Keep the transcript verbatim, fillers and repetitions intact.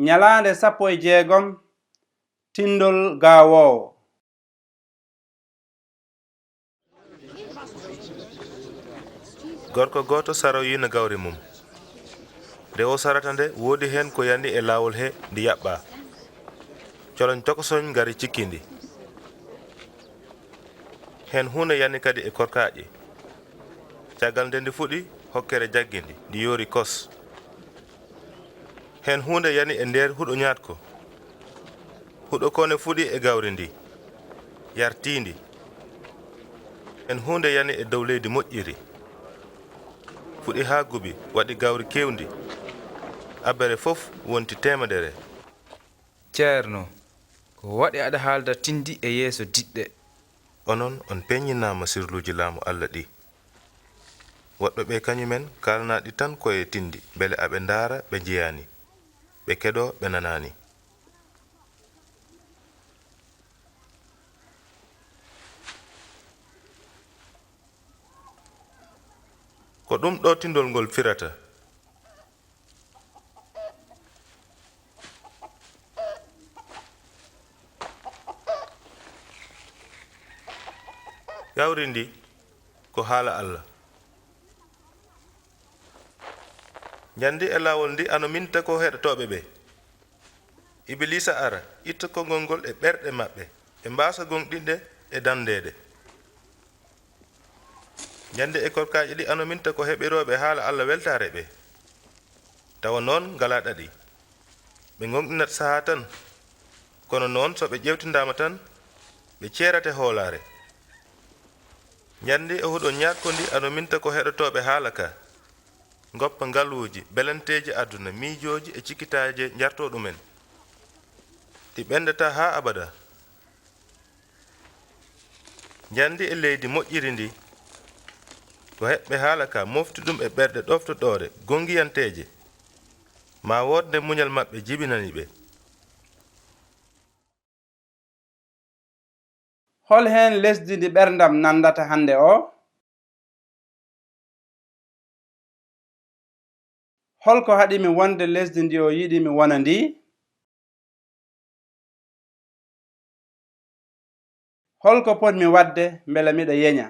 Ñalaande sappo e jeegom, tinndol gaawoowo. Gorko gooto saroyiino gawri mum. Nde o sarata nde, woodi heen ko yani e laawol he ndi yaɓɓaa. Coloñ tokosoñ ngari cikki ndi. Heen huunde yani kadi e korkaaƴe. Caggal nde ndi fuɗi, hokkere jaggi ndi, ndi yoori kos. Heen huunde yani e nder huɗo ñaatko. Huɗo koo ne fuɗi e gawri ndi, yartii ndi. Heen huunde yani e dow leydi moƴƴiri. Fuɗi haa gubi, waɗi gawri keewndi. Abbere fof wonti teemedere. Ceerno, ko waɗi aɗa haalda tinndi e yeeso diɗɗe? Onon, on peeñninaama sirluuji laamu Alla ɗi. Woɗɓe ɓe kañumen kaalana ɗi tan ko e tinndi, mbele aɓe ndaara, ɓe njeyaani, ɓe keɗoo, ɓe nanaani. Ko ɗum ɗo tinndol ngol firata. Gawri ndi ko haala Alla. Njanndi e laawol ndi ano minta ko heɗotooɓe ɓe. Ibiliisa ara, itta konngol ngol e ɓerɗe maɓɓe, ɓe mbaasa gooŋɗinde e danndeede. Njanndi e korkaaƴe ɗi ano minta ko heɓirooɓe haala Alla weltaare ɓe. Tawa noon ngalaa ɗaɗi. Ɓe gooŋɗinat sahaa tan, kono noon so ɓe ƴeewtindaama tan, ɓe ceerate hoolaare. Njanndi e huɗo ñaatko ndi ano minta ko heɗotooɓe haala ka. Ngoppa ngaluuji, belanteeji aduna, miijooji e cikkitaaje njartoo ɗumen. Ɗi ɓenndataa haa abada. Njanndi e leydi moƴƴiri ndi, ko heɓɓe haala ka mofti ɗum e ɓerɗe ɗoftoɗoore, goongiyanteeje. Maa wood nde muñal maɓɓe jibinani ɓe. Hol heen lesdi ndi ɓerndam nanndata hannde o? Hol ko haɗi mi wonde lesdi ndi o yiɗi mi wona ndi? Hol ko pot mi waɗde mbele miɗo yeña?